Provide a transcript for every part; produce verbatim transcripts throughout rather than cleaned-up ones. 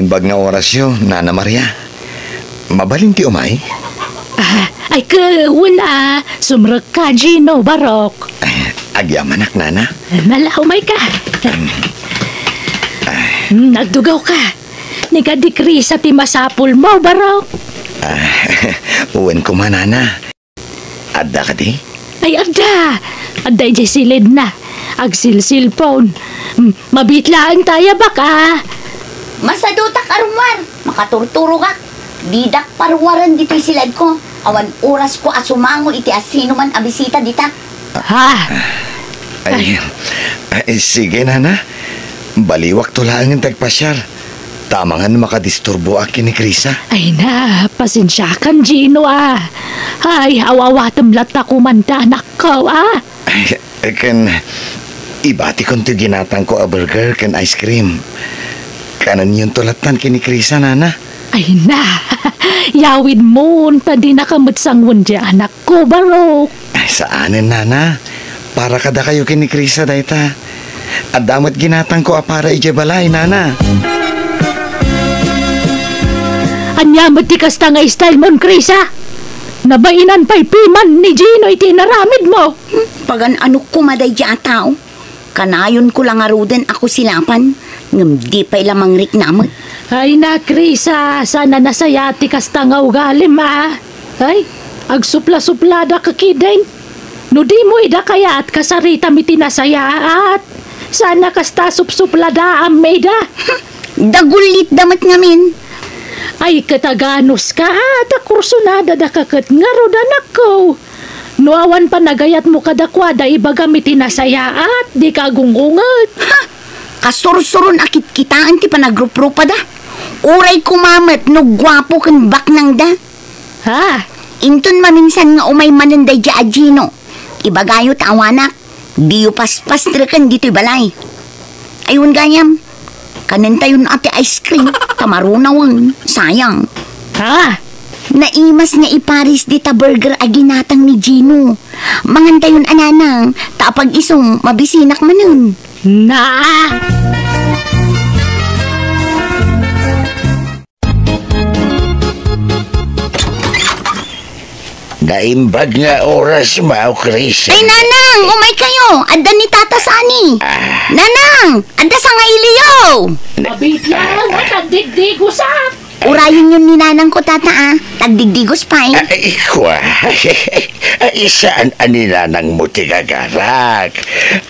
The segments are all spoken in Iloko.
Imbag nga orasyo, Nana Maria. Mabalin ti umay? Ah, ay, ket wen a, sumrekka, Gino, barok. Eh, agyamanak, Nana. Nala, umayka. Hmm, agdugawka. Ni kadi Krisa ti masapulmo, barok. Ah, wen koma, Nana. Adda kadi? Ay, adda. Adda idiay silidna. Agsilsilpon. Hmm, mabiit laeng ta aya, baka. Masadutak a rummuar. Makaturturogak. Didak paruaren ditoy siledko. Awan orasko a sumango iti asinoman a bisita dita. Ha? Ay, ay, sige, Nana. Baliwakto laengen ti agpasiar. Ta amangan makadisturboak ken ni Krisa. Ay na, pasensiakan, Gino, a. Ay, aw-awatem latta koman ti anakko, a. Ay, ken ibatikon ti ginatangko a burger ken ice cream. Kanenyon to lattan ken ni Krisa, Nana. Ay na, yawidmon, ta dinaka met sangoen ti anakko, barok. Ay, saanen, Nana. Para kadakayo ken ni Krisa dayta. Adda met ginatangko a para idiay balay, Nana. Ania met ti kasta nga style mon, Krisa? Nabainan pay piman ni Gino iti inaramidmo. Hmm, pagan-anok koma daydi a tao. Kanayonko la ngaruden a kusilapan, ngem di pay la mangrikna met. Ay na, Krisa, saan a nasayaat ti kasta nga ugalim, a. Ay, agsupla-supladak ketdin. No dimo ida kayat, kasaritam iti nasayaat. Saan a kasta supsupladaam ida. Dagullitda met ngamin. Ay, ket aganuska, ta kursunadadaka ket ngarud, anakko. No awan panagayatmo kadakuada, ibagam iti nasayaat, dika agungunget. Ha! Kasursuron a kitkitaen ti panagruprupada. Uray koma met no guapo ken baknangda. Ha? Inton maminsan nga umay manen daydi a Gino, ibagayo ta awanak, diyo paspastreken ditoy balay. Ay, wen gayam, kanentayon a ti ice cream, ta marunawen, sayang. Ha? Naimas nga iparis dita burger a ginatang ni Gino. Mangantayon a, Nanang, ta apag-isu, mabisinak manen. Na! Naimbag nga oras, Mao Chris. Ay, Nanang, umaykayo. Adda ni Tata Sani. Ah. Nanang, adda sangailiyo. Abit lang, at agdigdigosak. Urayenyon ni Nanangko, Tata, a. Tagdigdigos pay. Ay, kua. Ay, saan a ni Nanangmo ti gagarak?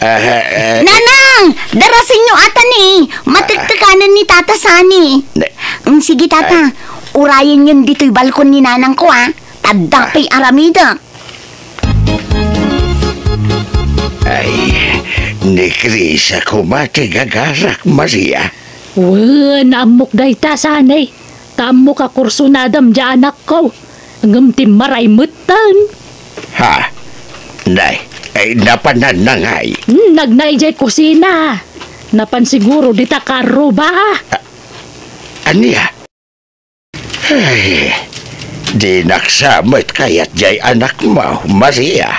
Ah, ah. Nanang! Darasenyo ata ni. Matektekanen ni Tata Sani. Ne- Mm, sige, Tata. Ay. Urayenyon ditoy balkon ni Nanangko, a. Adda pay aramidek. Ay, ni Krisa koma ti gagarak, Maria. Wen, ammok dayta, Sani. Ta ammok a kursunadam diay anakko. Ngem timmaray metten. Ha? Nay, ay, napananna ngay? Hmm, nagna idiay kusina. Napan siguro dita karruba. A-, ania? Ay, dinak sa met kayat diay anakmo, Maria.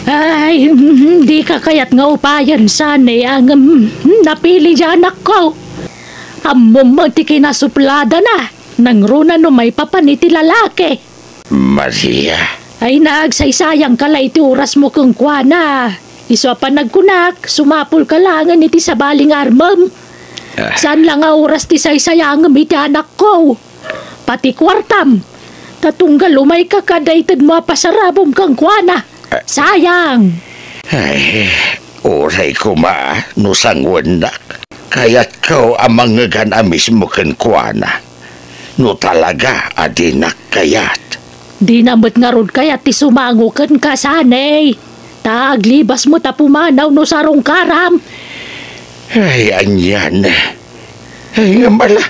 Ay, mm, dika kayat nga upayen, Sani, a ngem, mm, napili diay anakko. Ammom met ti kinasupladana, nangruna no maipapan iti lalaki. Maria. Ay, nagsaysayangka la iti orasmo kenkuana. Isu a panagkunak, sumapulka laengen iti sabali nga armem. Ah. Saan la nga oras ti saysayangem iti anakko. Pati kuartam. Ta tunggal umayka kada itedmo a pasarabom kenkuana. Ah. Sayang! Ay, uray koma no sangoennak. Kayatko a mangngegan a mismo kenkuana. No talaga a dinak kayat. Dina met ngarud kayat ti sumango kenka, Sani. Ta aglibas met a pumanaw no sarungkaram. Ay, anian. Ay, ngem ala.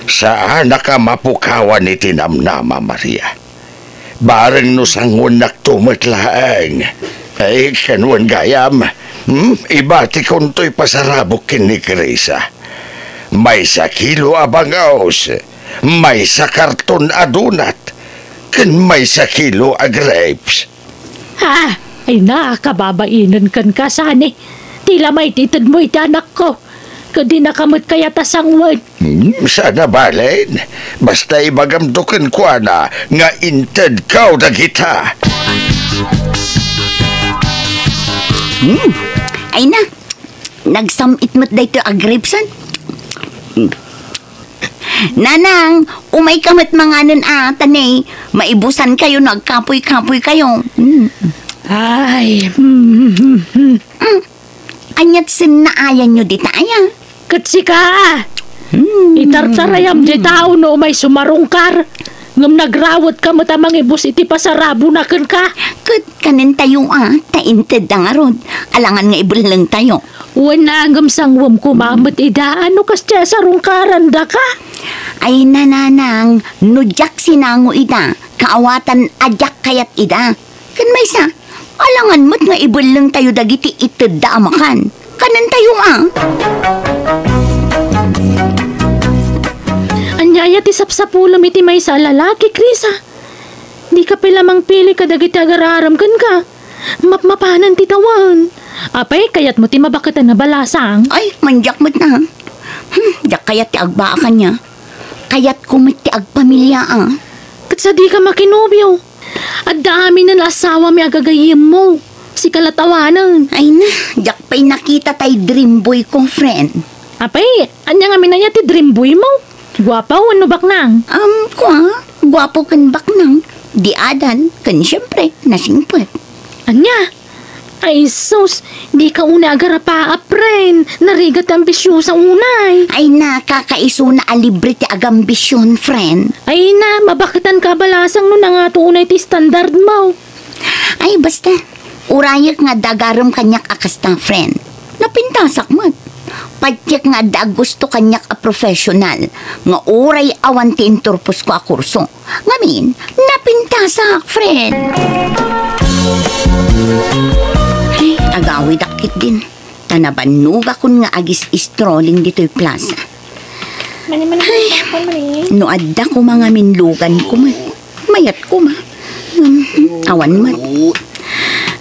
Saanak a mapukawan iti namnama, Maria. Bareng no sangoennakto met laeng. Ay, ken wen gayam, hmm, ibatikontoy pasarabok ken ni Krisa. Maysa kilo a bangos, maysa karton a donut, ken maysa kilo a grapes. Ah, ay na, kababainen kenka, Sani. Ti la maititedmo iti anakko. Ket dinaka met kayat a sangwen. Hmm, saan a balen. Basta ibagamto kenkuana nga intedko dagita. Hmm. Ay na, nagsam-it met daytoy a grapes, an? Hmm. Nanang, umayka met manganen a, ta ne, maibusankayo no agkapuy-kapuykayo. Hmm. Ay, hmm, hmm, hmm. Hmm. Aniat sen naayanyo dita aya? Ket sika, a? Hmm. Itartarayam dita no umay sumarungkar. Ngem nagrawetka met a mangibus iti pasarabona kenka. Ket kanentayo a, ta intedda ngarud. Alangan nga ibellengtayo. Wen a, ngem sangwem koma met ida, a no kasdiay a sarungkarandaka? Ay, nanang, no diak sinango ida, kaawatan a diak kayat ida. Ken maysa, alangan met nga ibellengtayo dagiti itedda a makan. Kanentayo a. Ania aya ti sapsapulem iti maysa a lalaki, Krisa? Dika pay la mangpili kadagiti agar-arem kenka. Mapmapanan ti tawen. Apay, kayatmo ti mabaketan a balasang? Ay, mandiak met na. Hmm, diak kayat ti agbaa kaniak. Kayatko met ti agpamilia a. Ket sadika makinobio. Adda aminen asawam a gagayyemmo. Sika la tawanen. Ay na, diak pay nakita tay dream boy ko, friend. Apay, ania ngamin aya ti dream boy mo? Guapo wenno baknang? Um, kua, guapo ken baknang. Di adan, ken siempre, nasingpet. Ania? Ay sus, dika unay agarapa, friend. Narigat ti ambisiosa unay. Ay na, kakaisuna a libre ti agambision, friend. Ay na, mabaketanka a balasang no nangato unay ti standard mo. Ay, basta, urayek nga adda agarem kaniak a kasta, friend. Napintasak met. Patiek nga adda agusto kaniak a professional, nga uray awan ti inturposko a kurso. Ngamin, napintasak, friend. Ay, agawidak ketdin. Ta nabannogakon nga agis-strolling ditoy plaza. Mani, mani, mani, mani. No adda koma ngamin lugan koma. Mayat koma. Hmm, awan met.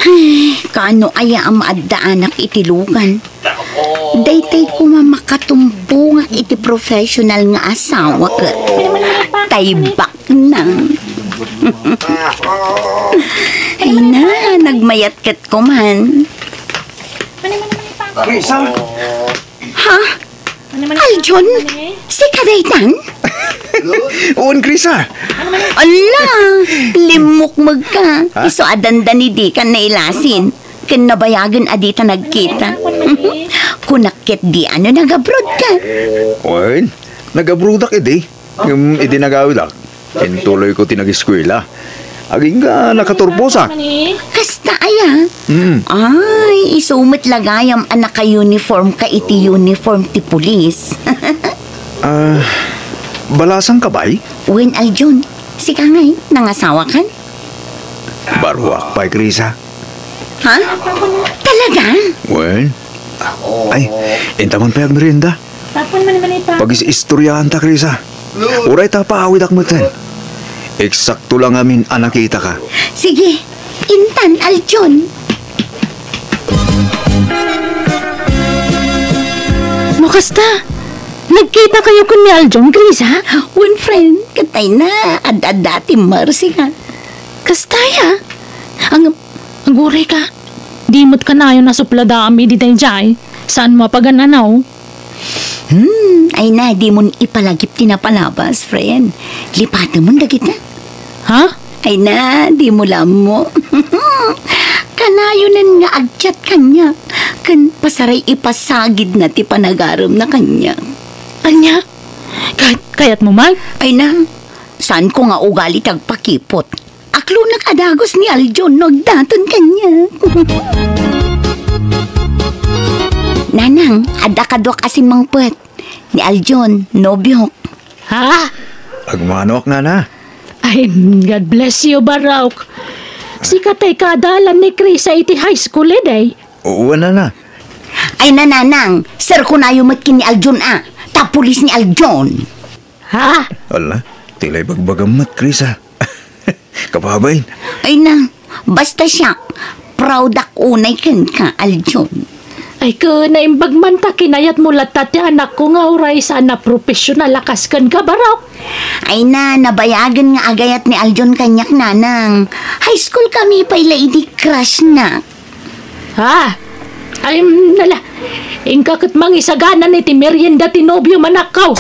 Ay, kaano aya a maaddaanak iti lugan? Daytay koma makatumbongak iti professional nga asawa ket tay baknang. Ay na, nagmayat ket koman. Krisa? Ha? Aljon? Sika daytan? Wen, Krisa. Ala, limmukmegka. Ha? Isu a dandani dikan nailasin. Ken nabayagen a dita nagkita. Kunak ketdi a no nag-abroad ka. Wen, nag-abroadak idi. Ngem idi nagawidak, intuloyko ti nag-eskuela. Agingga nakaturposak. Kasta aya? Mm. Ay, isu met la gayam a naka-uniform ka iti uniform ti pulis. Ah, balasang ka bay? Wen, Aljon. Sika ngay, nangasawakan? Baruak pay, Krisa. Ha? Talaga? Wen. Ay, inta man pay agmerienda. Tapon man naman ita. Pagis-istoryaanta, Krisa. Uray ta paawidak metten. Eksakto la ngamin a nakitaka. Sige, intan, Aljon. No kasta, nagkitakayo ken ni Aljon, Krisa? Wen, friend, ket ay na, ad-adda ti Mercy ka. Kasta aya? Ang, aguray ka. Di met kanayon a supladaam idi daydiay. Saanmo a pagan-anaw? Hmm, ay na, dimon ipalagip ti napalabas, friend. Lipatemon dagita. Ha? Ay na, dimo la ammo. Kanayonen nga ag-chat kaniak. Ken pasaray ipasagidna ti panagaremna kaniak. Ania? Kay-, kayatmo man? Ay na, saanko nga ugali ti agpakipot. Aklonek a dagus ni Aljon no agdaton kaniak. Nanang, adda kaduak a simmangpet. Ni Aljon, nobiok. Ha? Agmanoak, nana. Ay, God bless you, Barok. Sika tay kaadalan ni Krisa iti high school, eh, day? Oo, nana. Ay, nananang, sir, kunayo met ken ni Aljon, a. Ta pulis ni Aljon. Ha? Ala, ti la ibagbagam met, Krisa. Kababain. Ay na, basta siak, proud ak unay kenka, Aljon. Ay, ket naimbag man ta kinayatmo latta ti anakko nga uray saan a professional a kas kenka, Barok. Ay na, nabayagen nga agayat ni Aljon kaniak, Nanang. High school kami pay la idi crush na. Ha? Ay, mm, nala. Inka ket mangisagana iti merienda ti nobiom, anakko.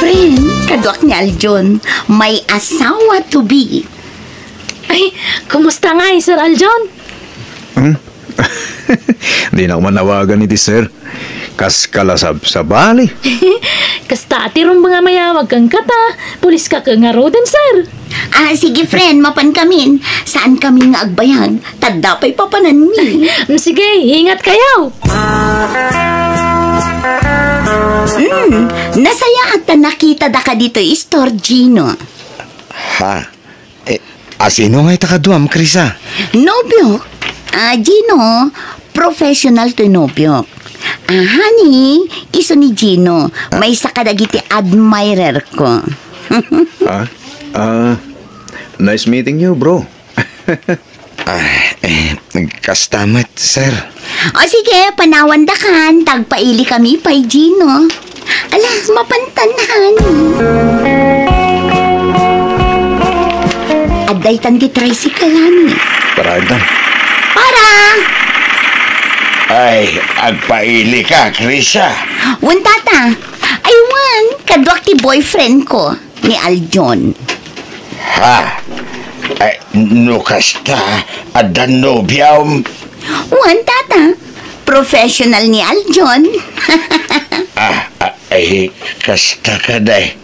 Friend, kaduak ni Aljon, may asawa to be. Ay, kumusta ngay, Sir Aljon? Hmm? Dinak manawagan iti sir. Kas kalasab sabali. Kasta ti rumbeng a mayawag kenka ta, pulis ka ken ngaruden, sir. Ah, sige, friend, mapan kamin. Saan kami nga agbayag? Tadda pay papananmi. Mm, sige, ingat kayo. Hmm, nasayaat ta nakita da ka dito, Istor Gino. Ha? Eh, asino nga ita kaduam, Krisa? Nobio. Ah, Gino, professional toy nobio. Ah, honey, isu ni Gino. Ah. Maysa kadagiti admirer ko. Ah, ah, nice meeting you, bro. Ah, eh, kasta met, sir. O sige, panawan dakan, tagpaili kami pay, Gino. Ala, mapantan, honey. Adda itan ti tricycle, honey. Para itan. Para! Ay, agpaili ka, Krisa. Wen, tata. Ay, wen, kaduak ti boyfriend ko, ni Aljon. Ha? Ay, no kasta, adda nobiam? Wen, tata. Professional ni Aljon. Ah, ah, ay, kasta ka, day.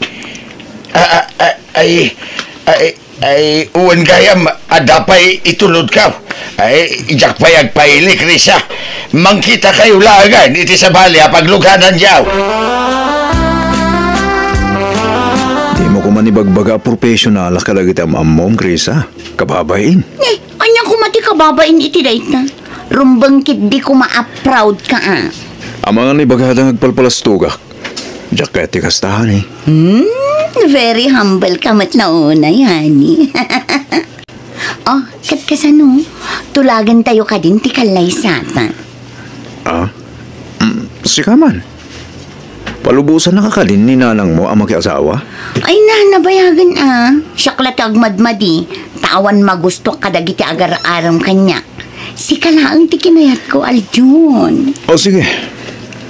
Ah, ah, ah, ay, ay, ay, wen gayam, adda pay itulod ka. Ay, diak pay agpaili, Krisa. Mangkita kayo laengen iti sabali a pagluganan diaw. Dimo koma ibagbaga a professional kadagiti am-ammom, Krisa. Kababain. Eh, ania koma ti kababain iti dayta? Rumbeng ketdi koma a proud ka, a. Amangan ibagada nga agpalpalastogak. Diak kayat ti kasta, honey. Hmm, very humble ka met la unay, honey. Oh, ket kasano? Tulagentayo kadin ti kallaysata. Ah? Mm, sika man. Palubosannaka kadin ni nanangmo a makiasawa? Ay na, nabayagen a. Siak la ti agmadmadi, ta awan magustuak kadagiti agar-arem kaniak. Sika laeng ti kinayatko, Aljon. O sige,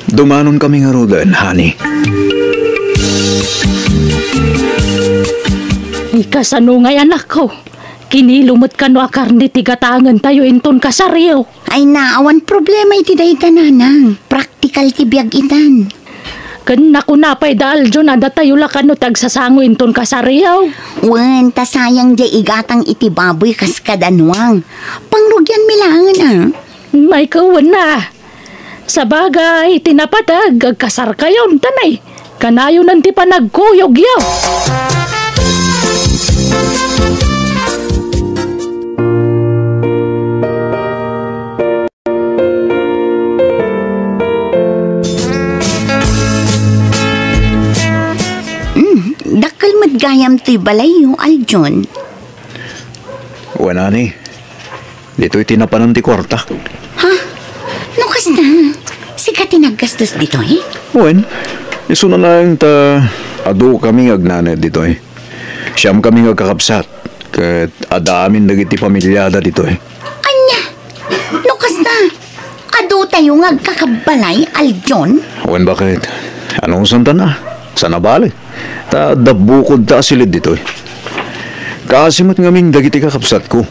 dumanon kami ngaruden, honey. Ay, kasano ngay, anakko? Kinilo met kano a karne ti gatangentayo inton kasariyo? Ay na, awan problema iti dayta, nanang. Praktikal ti biag itan. Ken nakuna pay da Aljon a datayo la kano ti agsasango inton kasariyo? Wen, ta sayang diay igatang iti baboy kas kada nuang. Pangrugianmi laengen a. May kawen na. Sabagay, ti napateg, agkasarkayon, tanay. Kanayonan ti panagkuyogyo. Hmm, dakkel met gayam toy balayyo, Aljon. Wen, honey. Ditoy ti napanan ti kuarta. Ha? No kasta, sika ti naggastos ditoy? Wen, isuna laeng ta adu kami nga agnanaed ditoy. Siam kami nga agkakabsat, ket adda amin dagiti familiada ditoy. Ania? No kasta, adutayo nga agkakabbalay, Aljon? Wen, baket? Anusanta a? Saan a bale? Ta adda bukodta a silid ditoy. Kaasi met ngamin dagiti kakabsatko.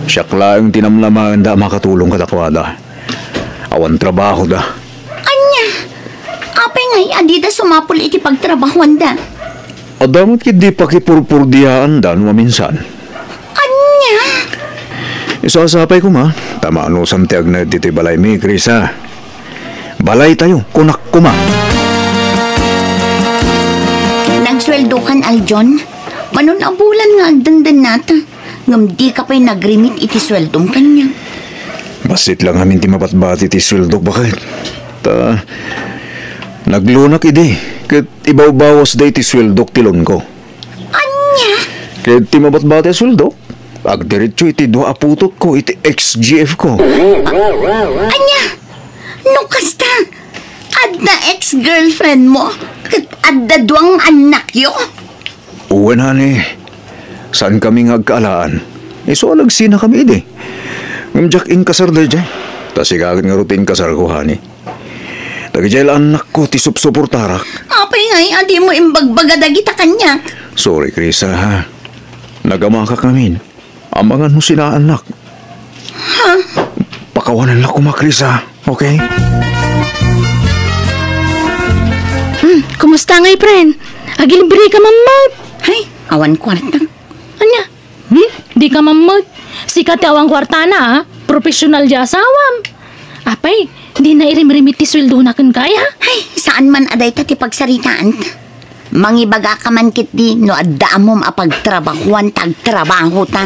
Siak laeng ti namnamaenda a makatulong kadakuada. Awan trabahoda. Ania? Apay ngay a dida sumapul iti pagtrabahoanda? Adda met ketdi pakipurpurdiaanda no maminsan. Ania? Isu a sapay koma, ta maanusam ti agnaed ditoy balaymi, Krisa. Balaytayo, kunak koma. Nagsueldokan, Aljon? Manon a bulan nga agdendennata, ngem dika pay nag-remit iti sueldom kaniak. Bassit la ngamin ti mabatbati ti sueldok, baket. Ta, naglunak idi, ket ibawbawasda iti sueldok ti loanko. Ania? Ket ti mabatbati a sueldok, Agdiretso iti dua a putotko iti ex-G F ko. Ania? No kasta, adda ex-girlfriend mo, ket adda dua nga annakyo? Wen, honey. Saan kami nga agkaalaan? Isu a nagsinakami idi. Ngem diak inkasar daydiay. Ta sika ket ngarud ti inkasarko, honey. Dagidiay la annakko ti supsuportarak. Apay ngay a dimo imbagbaga dagita kaniak? Sorry, Krisa, ha? Nagamakak ngamin. Amangan no sinaannak. Ha? Pakawanannak koma, Krisa, okay? Hmm, kumusta ngay, friend? Agilibre ka man met. Hay, awan kwarta. Ania? Hmm? Di ka man met. Sika ti awan kwartana, a? Professional ti asawam. Apay, di nairimrimit ti sueldona kenka, a? Hay, saan man a dayta ti pagsaritaanta. Mangibagaka man ketdi no adda ammom a pagtrabahuan ta agtrabahota.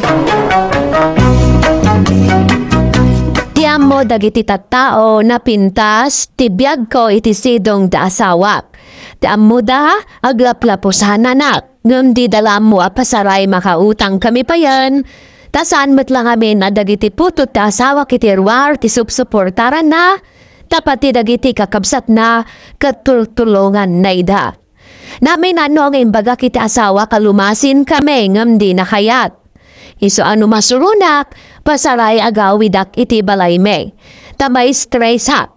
Ti ammo dagiti tattao, napintas ti biagko iti sidong ti asawak. Ti ammoda, aglaplapusananak, ngem dida la ammo a pasaray makautang kami payen, ta saan met la ngamin a dagiti putot ti asawak iti ruar ti supsuportaranna, ta pati dagiti kakabsatna ket tultulonganna ida. Naminano nga imbagak iti asawak a lumasinkami ngem dina kayat. Isu a no masuronak, pasaray agawidak iti balaymi. Ta maistresak.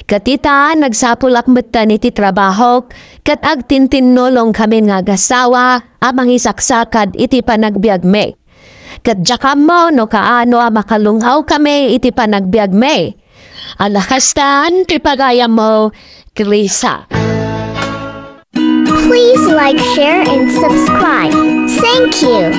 Ket ita, nagsapulak metten iti trabahok, ket agtintinnolongkami nga agasawa a mangisaksakad iti panagbiagmi. Ket diak ammo no kaano a makalung-awkami iti panagbiagmi. A la kastan ti pagayammo, Krisa. Please like, share, and subscribe. Thank you.